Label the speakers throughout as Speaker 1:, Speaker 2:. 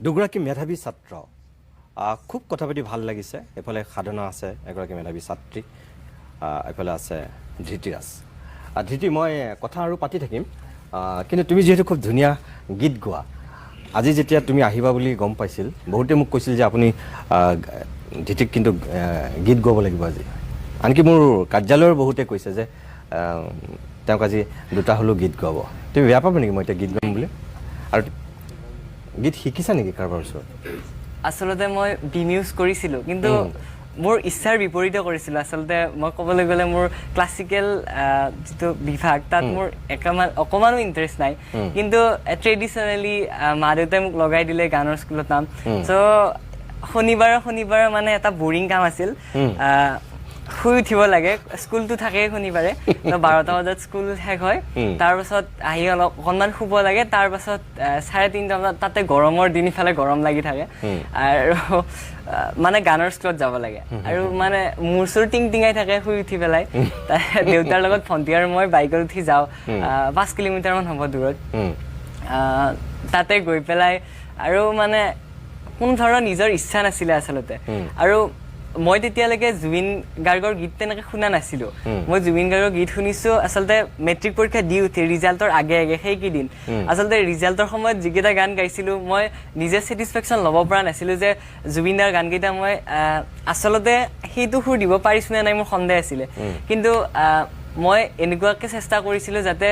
Speaker 1: দুগৰাকী মেধাৱী ছাত্ৰ, খুব কথা পাতি ভাল লাগিছে। এইফালে সাধনা আছে, এগৰাকী মেধাৱী ছাত্ৰী, এইফালে আছে ধৃতিৰাজ। ধৃতি, মই কথা আৰু পাতি থাকিম, কিন্তু তুমি যিহেতু খুব ধুনীয়া গীত গোৱা, আজি যেতিয়া তুমি আহিবা বুলি গম পাইছিল, বহুতে মোক কৈছিল যে আপুনি ধৃতিক কিন্তু গীত গোৱাব লাগিব আজি। আনকি মোৰ কাৰ্যালয়ৰ বহুতে কৈছে যে তেওঁক আজি দুটা হ'লেও গীত গোৱাব। তুমি বেয়া পাবা নেকি মই এতিয়া গীত গাম বুলি? আৰু গীত শিকিছা নেকি কাৰোবাৰ ওচৰত?
Speaker 2: আচলতে মই বিমিউজ কৰিছিলোঁ, কিন্তু মোৰ ইচ্ছাৰ বিপৰীতে কৰিছিলোঁ। আচলতে মই ক'বলৈ গ'লে মোৰ ক্লাছিকেল যিটো বিভাগ, তাত মোৰ একেমান অকণমানো ইণ্টাৰেষ্ট নাই। কিন্তু ট্ৰেডিশ্যনেলি মা দেউতাই মোক লগাই দিলে গানৰ স্কুলত নাম। চ' শনিবাৰে শনিবাৰে মানে এটা বৰিং কাম আছিল, শুই উঠিব লাগে, স্কুলটো থাকেই শনিবাৰে। ত 12টা বজাত স্কুল শেষ হয়, তাৰপাছত আহি অলপ অকণমান শুব লাগে, তাৰপাছত 3:30 বজাত, তাতে গৰমৰ দিন, ইফালে গৰম লাগি থাকে, আৰু মানে গানৰ স্কুলত যাব লাগে। আৰু মানে মূৰ চুৰ টিং টিঙাই থাকে শুই উঠি পেলাই। দেউতাৰ লগত ভণ্টি আৰু মই বাইকত উঠি যাওঁ, 5 কিলোমিটাৰমান হ'ব দূৰত। তাতে গৈ পেলাই আৰু মানে কোনো ধৰণৰ নিজৰ ইচ্ছা নাছিলে আচলতে। আৰু মই তেতিয়ালৈকে জুবিন গাৰ্গৰ গীত তেনেকে শুনা নাছিলো। মই জুবিন গাৰ্গৰ গীত শুনিছো আচলতে মেট্ৰিক পৰীক্ষা দি উঠি ৰিজাল্টৰ আগে আগে সেইকেইদিন। আচলতে ৰিজাল্টৰ সময়ত যিকেইটা গান গাইছিলো, মই নিজে ছেটিছফেকশ্যন ল'ব পৰা নাছিলো যে জুবিন দাৰ গানকেইটা মই আচলতে সেইটো সুৰ দিব পাৰিছো নে নাই, মোৰ সন্দেহ আছিলে। কিন্তু মই এনেকুৱাকে চেষ্টা কৰিছিলো যাতে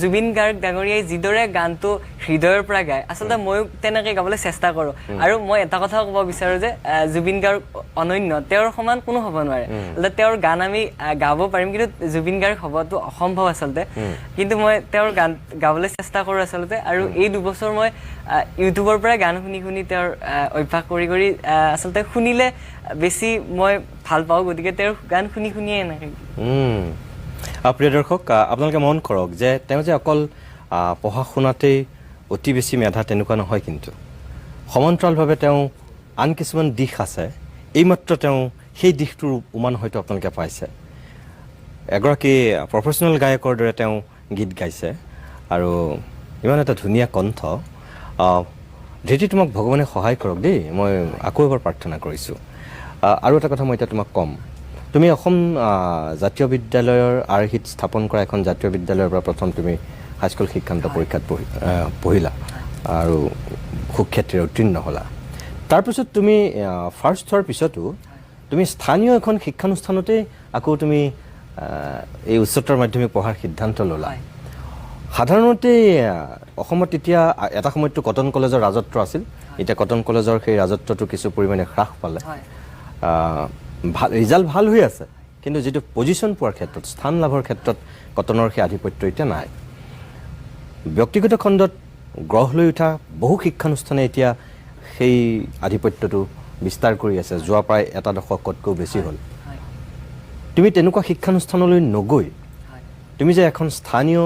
Speaker 2: জুবিন গাৰ্গ ডাঙৰীয়াই যিদৰে গানটো হৃদয়ৰ পৰা গায়, আচলতে ময়ো তেনেকে গাবলৈ চেষ্টা কৰোঁ। আৰু মই এটা কথাও ক'ব বিচাৰোঁ যে জুবিন গাৰ্গ অনন্য, তেওঁৰ সমান কোনো হ'ব নোৱাৰে। আচলতে তেওঁৰ গান আমি গাব পাৰিম, কিন্তু জুবিন গাৰ্গ হ'বটো অসম্ভৱ আচলতে। কিন্তু মই তেওঁৰ গান গাবলৈ চেষ্টা কৰোঁ আচলতে। আৰু এই 2 বছৰ মই ইউটিউবৰ পৰা গান শুনি শুনি তেওঁৰ অভ্যাস কৰি কৰি, আচলতে শুনিলে বেছি মই ভাল পাওঁ, গতিকে তেওঁৰ গান শুনি শুনিয়ে এনেকৈ
Speaker 1: প্ৰিয় দৰ্শক, আপোনালোকে মন কৰক যে তেওঁ যে অকল পঢ়া শুনাতেই অতি বেছি মেধা তেনেকুৱা নহয়, কিন্তু সমান্তৰালভাৱে তেওঁ আন কিছুমান দিশ আছে। এইমাত্ৰ তেওঁ সেই দিশটোৰ উমান হয়তো আপোনালোকে পাইছে। এগৰাকী প্ৰফেচনেল গায়কৰ দৰে তেওঁ গীত গাইছে আৰু ইমান এটা ধুনীয়া কণ্ঠ। ধৃতি, তোমাক ভগৱানে সহায় কৰক দেই, মই আকৌ এবাৰ প্ৰাৰ্থনা কৰিছোঁ। আৰু এটা কথা মই এতিয়া তোমাক ক'ম। তুমি অসম জাতীয় বিদ্যালয়ৰ আৰ্হিত স্থাপন কৰা এখন জাতীয় বিদ্যালয়ৰ পৰা প্ৰথম তুমি হাইস্কুল শিক্ষান্ত পৰীক্ষাত পঢ়িলা আৰু সুখ্যাতিৰে উত্তীৰ্ণ হ'লা। তাৰপিছত তুমি ফাৰ্ষ্ট হোৱাৰ পিছতো তুমি স্থানীয় এখন শিক্ষানুষ্ঠানতেই আকৌ তুমি এই উচ্চতৰ মাধ্যমিক পঢ়াৰ সিদ্ধান্ত ল'লা।
Speaker 2: হয়।
Speaker 1: সাধাৰণতে অসমত তেতিয়া এটা সময়ততো কটন কলেজৰ ৰাজত্ব আছিল। এতিয়া কটন কলেজৰ সেই ৰাজত্বটো কিছু পৰিমাণে হ্ৰাস পালে। ভাল ৰিজাল্ট ভাল হৈ আছে, কিন্তু যিটো পজিশ্যন পোৱাৰ ক্ষেত্ৰত, স্থান লাভৰ ক্ষেত্ৰত কটনৰ সেই আধিপত্য এতিয়া নাই। ব্যক্তিগত খণ্ডত গঢ় লৈ উঠা বহু শিক্ষানুষ্ঠানে এতিয়া সেই আধিপত্যটো বিস্তাৰ কৰি আছে, যোৱা প্ৰায় এটা দশকতকৈও বেছি হ'ল। তুমি তেনেকুৱা শিক্ষানুষ্ঠানলৈ নগৈ তুমি যে এখন স্থানীয়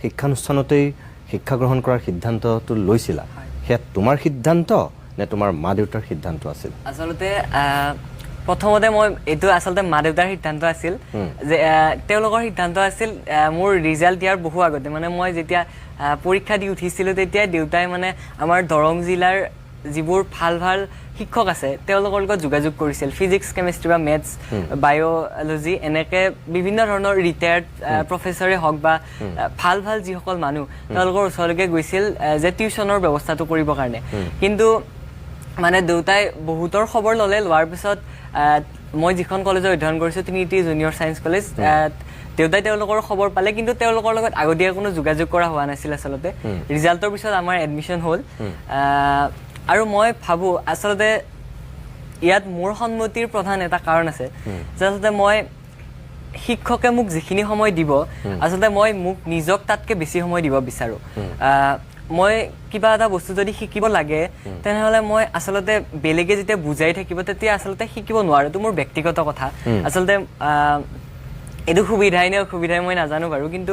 Speaker 1: শিক্ষানুষ্ঠানতেই শিক্ষা গ্ৰহণ কৰাৰ সিদ্ধান্তটো লৈছিলা, সেয়া তোমাৰ সিদ্ধান্ত নে তোমাৰ মা দেউতাৰ সিদ্ধান্ত আছিল?
Speaker 2: আচলতে প্ৰথমতে মই এইটো আচলতে মা দেউতাৰ সিদ্ধান্ত আছিল যে তেওঁলোকৰ সিদ্ধান্ত আছিল, মোৰ ৰিজাল্ট দিয়াৰ বহু আগতে, মানে মই যেতিয়া পৰীক্ষা দি উঠিছিলোঁ, তেতিয়াই দেউতাই মানে আমাৰ দৰং জিলাৰ যিবোৰ ভাল ভাল শিক্ষক আছে, তেওঁলোকৰ লগত যোগাযোগ কৰিছিল। ফিজিক্স, কেমেষ্ট্ৰি বা মেথছ, বায়'লজি, এনেকে বিভিন্ন ধৰণৰ ৰিটায়াৰ্ড প্ৰফেচৰে হওক বা ভাল ভাল যিসকল মানুহ, তেওঁলোকৰ ওচৰলৈকে গৈছিল যে টিউচনৰ ব্যৱস্থাটো কৰিবৰ কাৰণে। কিন্তু মানে দেউতাই বহুতৰ খবৰ ল'লে। লোৱাৰ পিছত মই যিখন কলেজত অধ্যয়ন কৰিছোঁ, ট্ৰিনিটি জুনিয়ৰ ছায়েন্স কলেজ, দেউতাই তেওঁলোকৰ খবৰ পালে, কিন্তু তেওঁলোকৰ লগত আগতীয়া কোনো যোগাযোগ কৰা হোৱা নাছিল। আচলতে ৰিজাল্টৰ পিছত আমাৰ এডমিশ্যন হ'ল। আৰু মই ভাবোঁ, আচলতে ইয়াত মোৰ সন্মতিৰ প্ৰধান এটা কাৰণ আছে যে আচলতে মই শিক্ষকে মোক যিখিনি সময় দিব, আচলতে মই মোক নিজক তাতকৈ বেছি সময় দিব বিচাৰোঁ। মই কিবা এটা বস্তু যদি শিকিব লাগে, তেনেহ'লে মই আচলতে বেলেগে যেতিয়া বুজাই থাকিব, তেতিয়া আচলতে শিকিব নোৱাৰোঁ। এইটো মোৰ ব্যক্তিগত কথা। আচলতে এইটো সুবিধাই নে অসুবিধাই মই নাজানো বাৰু, কিন্তু